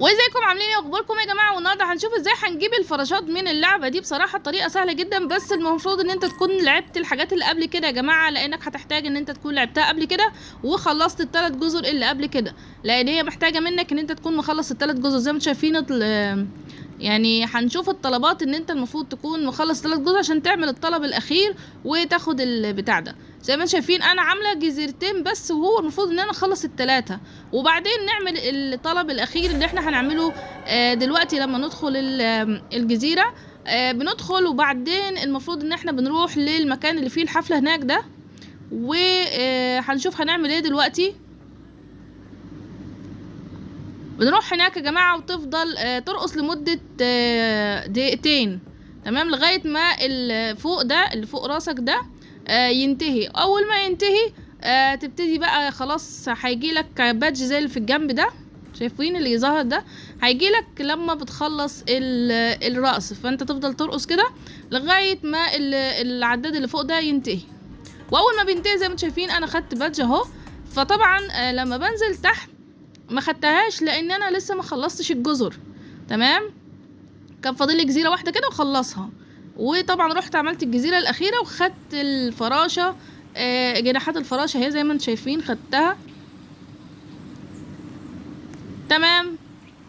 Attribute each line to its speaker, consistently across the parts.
Speaker 1: وازيكم عاملين ايه اخباركم يا جماعة؟ والنهارده هنشوف ازاي هنجيب الفراشات من اللعبة دي. بصراحة الطريقة سهلة جدا، بس المفروض ان انت تكون لعبت الحاجات اللي قبل كده يا جماعة، لانك هتحتاج ان انت تكون لعبتها قبل كده وخلصت الثلاث جزر اللي قبل كده، لان هي محتاجه منك ان انت تكون مخلص الثلاث جزر زي ما انتم شايفين. يعني هنشوف الطلبات ان انت المفروض تكون مخلص ثلاث جزر عشان تعمل الطلب الاخير وتاخد البتاع ده. زي ما انتم شايفين انا عامله جزيرتين بس، وهو المفروض ان انا اخلص الثلاثة وبعدين نعمل الطلب الاخير اللي احنا هنعمله دلوقتي لما ندخل الجزيرة. بندخل وبعدين المفروض ان احنا بنروح للمكان اللي فيه الحفلة هناك ده، وهنشوف هنعمل ايه دلوقتي. بنروح هناك يا جماعة وتفضل ترقص لمدة دقيقتين، تمام، لغاية ما اللي فوق ده اللي فوق راسك ده ينتهي. اول ما ينتهي تبتدي بقى خلاص، هيجيلك badge زي اللي في الجنب ده، شايفين اللي ظهر ده، هيجيلك لما بتخلص الرقص. فانت تفضل ترقص كده لغاية ما العداد اللي فوق ده ينتهي. واول ما بينتهي زي ما انتم شايفين انا خدت badge اهو. فطبعا لما بنزل تحت ما خدتهاش لان انا لسه ما خلصتش الجزر، تمام، كان فاضل لي جزيرة واحدة كده وخلصها. وطبعا رحت عملت الجزيرة الاخيرة وخدت الفراشة، جناحات الفراشة اهي زي ما انتم شايفين خدتها. تمام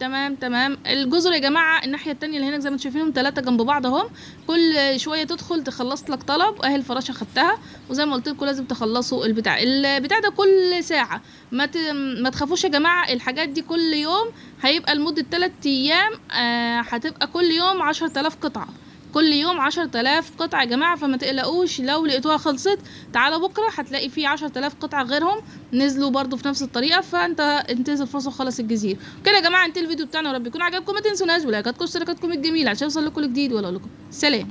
Speaker 1: تمام تمام. الجزر يا جماعة الناحية التانية اللي هناك زي ما انتم شايفينهم 3 جنب بعض اهم، كل شوية تدخل تخلص لك طلب. اهي الفراشة خدتها، وزي ما قلت لكم لازم تخلصوا البتاع ده كل ساعة. ما تخافوش يا جماعة، الحاجات دي كل يوم هيبقى لمدة 3 ايام، هتبقى كل يوم 10000 قطعه، كل يوم 10000 قطعة يا جماعة. فما تقلقوش لو لقيتوها خلصت، تعالوا بكرة هتلاقي فيه 10000 قطعة غيرهم نزلوا برضو في نفس الطريقة. فانت انتهز الفرصة وخلص الجزيرة كده يا جماعة. انتهى الفيديو بتاعنا، ورب يكون عجبكم. ما تنسوناش بلايكاتكم واشتراكاتكم الجميلة عشان يوصل لكم الجديد، ولا اقول لكم سلام.